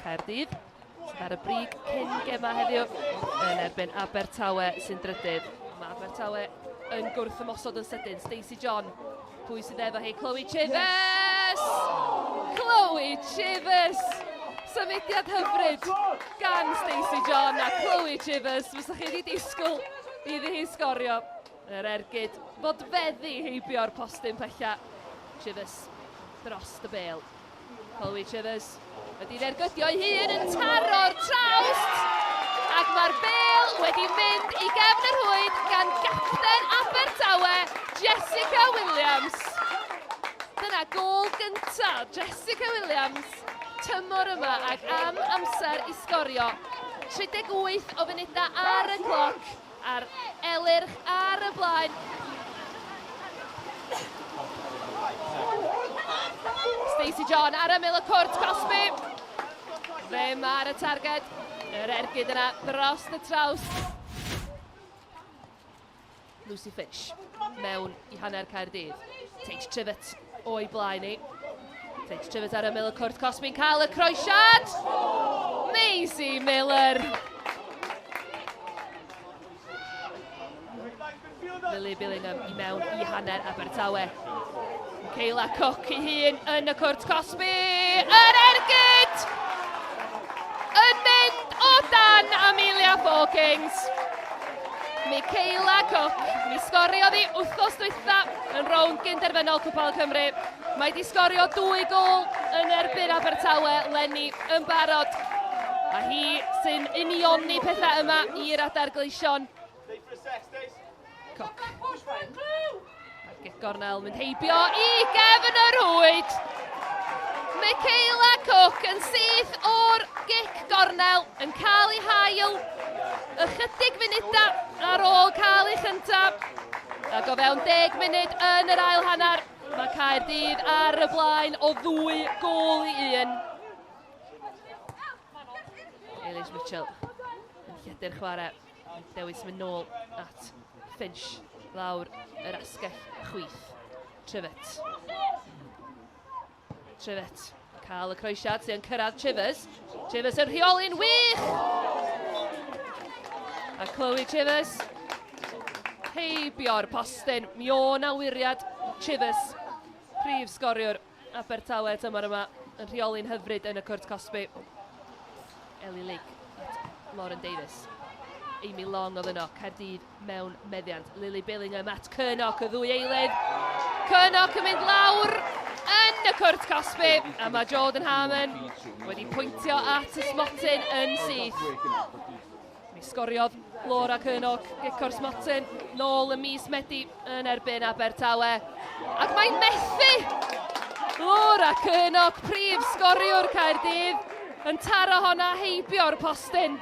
Caerdydd sydd ar y brig cyn gema heddiw yn erbyn Abertawe sy'n drydydd. Mae Abertawe yn gwrth ymosod yn sydyn. Stacey John, pwy sydd efo hi? Chloe Chivers! Chloe Chivers! Symudiad hyfryd gan Stacey John a Chloe Chivers. Fysa chi wedi disgwyl iddi hi sgorio. Yr ergyd fodfeddi heibio'r postyn pella. Chivers dros y bêl. Chloe Chivers wedi'n ergydio ei hun yn taro'r trawst. Ac mae'r bêl wedi mynd i gefn y rhwyd gan gapten Abertawe, Jessica Williams. Dyna gôl gyntaf Jessica Williams tymor yma ac am amser i sgorio. 38 o funudau ar y cloc a'r Elyrch ar y blaen. Stacey John ar ymyl y cwrt cosbi. Ddim ar y targed. Yr ergyd yna dros y trawst. Lucy Finch mewn i hanner Caerdydd. Tate Trivett o'i blaen ni. Tate Trivett ar ymyl y cwrt cosbi'n cael y croesiad! Maisie Miller! Lily Billingham i mewn i hanner Abertawe. Kayla Cook i hun yn y cwrt cosbi. Yr ergyd! Yn mynd o dan Amelia Hawkins. Michaela Cook, mi sgoriodd hi wythnos dwytha yn rownd gynderfynol Cwpan Cymru. Mae di sgorio dwy gôl yn erbyn Abertawe 'leni yn barod. A hi sy'n unioni pethau yma i'r Adar Gleision. Cook. A'r gic gornel mynd heibio i gefn y rhwyd. Michaela Cook yn syth o'r gic gornel yn cael ei hail ychydig funudau ar ôl cael ei chyntaf. Ac o fewn 10 munud yn yr ail hanner, mae Caerdydd ar y blaen o ddwy gôl i un. Eilish Mitchell yn lledu'r chwarae. Yn dewis mynd nôl at Finch lawr yr asgell chwith. Trivett. Trivett cael y croesiad sy'n cyrraedd Chivers. Chivers yn rheoli'n wych! A Chloe Chivers heibio'r postyn. Mi o na wiriad Chivers, prif sgoriwr Abertawe tymor yma, yn rheoli'n hyfryd yn y cwrt cosbi. Ellie Lake at Lauren Davies. Amy Long oedd yno, Caerdydd mewn meddiant. Lily Billingham at Curnock, y ddwy eilydd. Curnock yn mynd lawr yn y cwrt cosbi, a mae Jordan Harmon wedi pwyntio at y smotyn yn syth. Mi sgoriodd Laura Curnock gic o'r smotyn nôl ym mis Medi yn erbyn Abertawe. Ac mae'n methu! Laura Curnock, prif sgoriwr Caerdydd, yn taro honna heibio'r postyn.